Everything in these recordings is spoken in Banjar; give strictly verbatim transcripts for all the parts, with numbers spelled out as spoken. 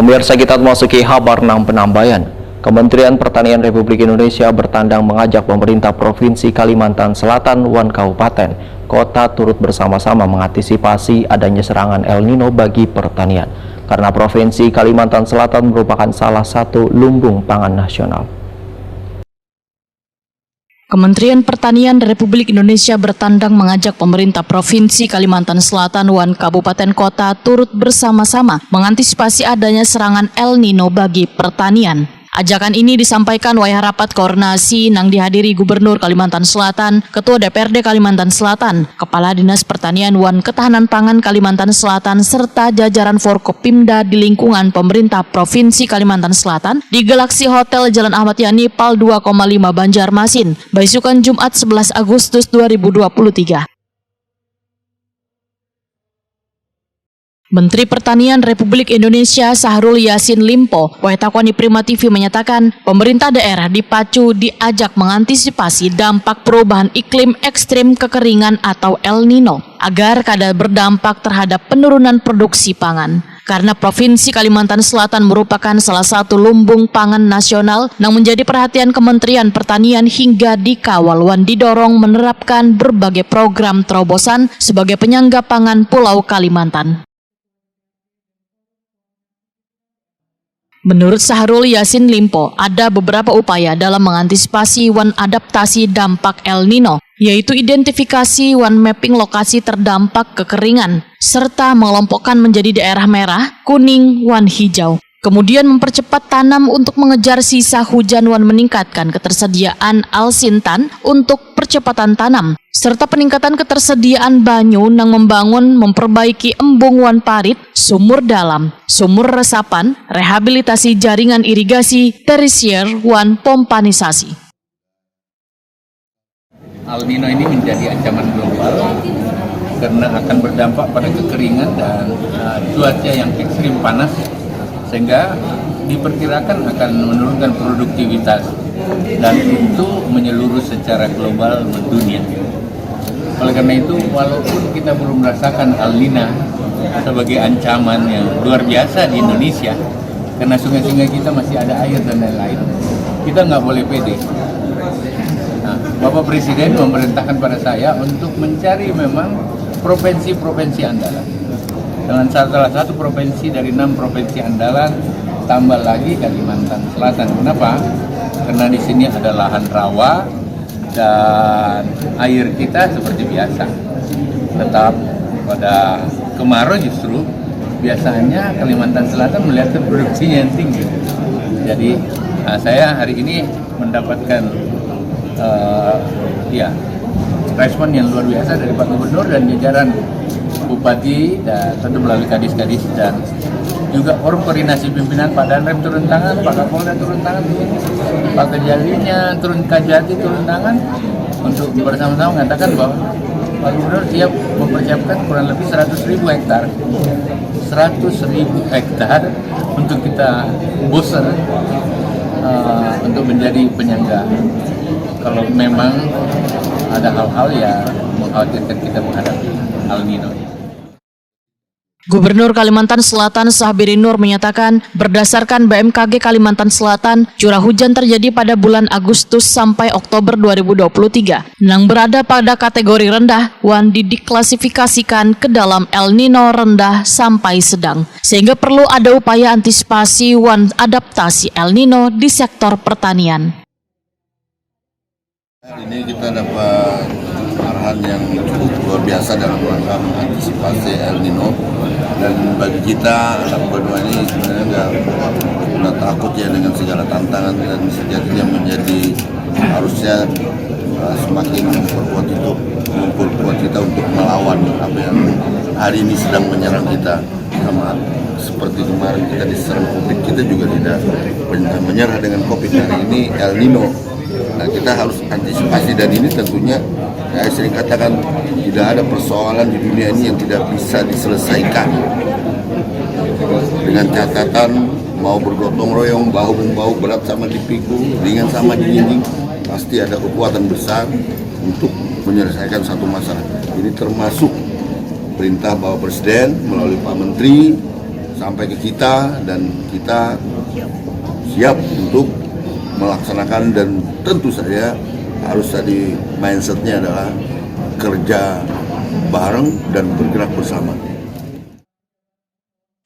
Biar kita memasuki habar nang penambayan. Kementerian Pertanian Republik Indonesia bertandang mengajak pemerintah Provinsi Kalimantan Selatan wan Kabupaten Kota turut bersama-sama mengantisipasi adanya serangan El Nino bagi pertanian, karena Provinsi Kalimantan Selatan merupakan salah satu lumbung pangan nasional. Kementerian Pertanian Republik Indonesia bertandang mengajak pemerintah Provinsi Kalimantan Selatan wan Kabupaten Kota turut bersama-sama mengantisipasi adanya serangan El Nino bagi pertanian. Ajakan ini disampaikan wayah rapat koordinasi nang dihadiri Gubernur Kalimantan Selatan, Ketua D P R D Kalimantan Selatan, Kepala Dinas Pertanian wan Ketahanan Pangan Kalimantan Selatan, serta jajaran Forkopimda di lingkungan pemerintah Provinsi Kalimantan Selatan di Galaxy Hotel Jalan Ahmad Yani, Pal dua koma lima Banjarmasin, baisukan Jumat sebelas Agustus dua ribu dua puluh tiga. Menteri Pertanian Republik Indonesia Syahrul Yassin Limpo, wayah takwani Prima T V menyatakan, pemerintah daerah dipacu diajak mengantisipasi dampak perubahan iklim ekstrim kekeringan atau El Nino, agar kada berdampak terhadap penurunan produksi pangan. Karena Provinsi Kalimantan Selatan merupakan salah satu lumbung pangan nasional nang menjadi perhatian Kementerian Pertanian hingga dikawal wan didorong menerapkan berbagai program terobosan sebagai penyangga pangan Pulau Kalimantan. Menurut Syahrul Yassin Limpo, ada beberapa upaya dalam mengantisipasi wan adaptasi dampak El Nino, yaitu identifikasi wan mapping lokasi terdampak kekeringan, serta mengelompokkan menjadi daerah merah, kuning, wan hijau. Kemudian mempercepat tanam untuk mengejar sisa hujan wan meningkatkan ketersediaan alsintan untuk percepatan tanam, serta peningkatan ketersediaan banyu nang membangun, memperbaiki embung wan parit, sumur dalam, sumur resapan, rehabilitasi jaringan irigasi tersier, wan pompanisasi. El Nino ini menjadi ancaman global karena akan berdampak pada kekeringan dan uh, cuaca yang ekstrim panas, sehingga diperkirakan akan menurunkan produktivitas, dan itu menyeluruh secara global mendunia. Oleh karena itu, walaupun kita belum merasakan El Nino sebagai ancaman yang luar biasa di Indonesia, karena sungai-sungai kita masih ada air dan lain-lain, kita nggak boleh pede. Nah, Bapak Presiden memerintahkan pada saya untuk mencari memang provinsi-provinsi andalan. Dengan salah satu provinsi dari enam provinsi andalan, tambah lagi Kalimantan Selatan. Kenapa? Karena di sini ada lahan rawa dan air kita seperti biasa. Tetap pada kemarau justru biasanya Kalimantan Selatan melihat produksinya yang tinggi. Jadi uh, saya hari ini mendapatkan uh, ya respon yang luar biasa dari Pak Gubernur dan jajaran Bupati dan tentu melalui kadis-kadis dan juga forum koordinasi pimpinan, Pak Danrem turun tangan, Pak Kapolda turun tangan, Pak Kejalinya turun, Kajati turun tangan untuk bersama-sama mengatakan bahwa Pak Gubernur siap mempersiapkan kurang lebih seratus ribu hektar, seratus ribu hektar untuk kita booster uh, untuk menjadi penyangga kalau memang ada hal-hal yang mengkhawatirkan kita menghadapi El Nino. Gubernur Kalimantan Selatan Sahbiri Nur menyatakan, berdasarkan B M K G Kalimantan Selatan, curah hujan terjadi pada bulan Agustus sampai Oktober dua ribu dua puluh tiga, nang berada pada kategori rendah wan didiklasifikasikan ke dalam El Nino rendah sampai sedang, sehingga perlu ada upaya antisipasi wan adaptasi El Nino di sektor pertanian. Ini kita dapat arahan yang cukup luar biasa dalam rangka mengantisipasi El Nino, dan bagi kita anak benua ini sebenarnya nggak pernah takut ya dengan segala tantangan, dan sejatinya menjadi harusnya uh, semakin memperkuat itu memperkuat kita untuk melawan apa yang hari ini sedang menyerang kita, sama seperti kemarin kita diserang COVID, kita juga tidak menyerah dengan COVID. Hari ini El Nino. Nah, kita harus antisipasi, dan ini tentunya saya sering katakan, tidak ada persoalan di dunia ini yang tidak bisa diselesaikan dengan catatan mau bergotong royong, bahu membahu, berat sama dipikul, ringan sama dijinjing, pasti ada kekuatan besar untuk menyelesaikan satu masalah. Ini termasuk perintah Bapak Presiden melalui Pak Menteri sampai ke kita dan kita siap untuk melaksanakan dan tentu saja harus tadi mindsetnya adalah kerja bareng dan bergerak bersama.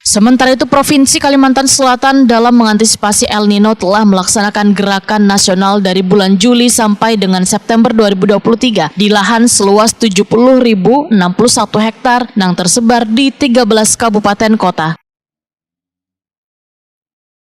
Sementara itu, Provinsi Kalimantan Selatan dalam mengantisipasi El Nino telah melaksanakan gerakan nasional dari bulan Juli sampai dengan September dua ribu dua puluh tiga di lahan seluas tujuh puluh ribu enam puluh satu hektar yang tersebar di tiga belas kabupaten kota.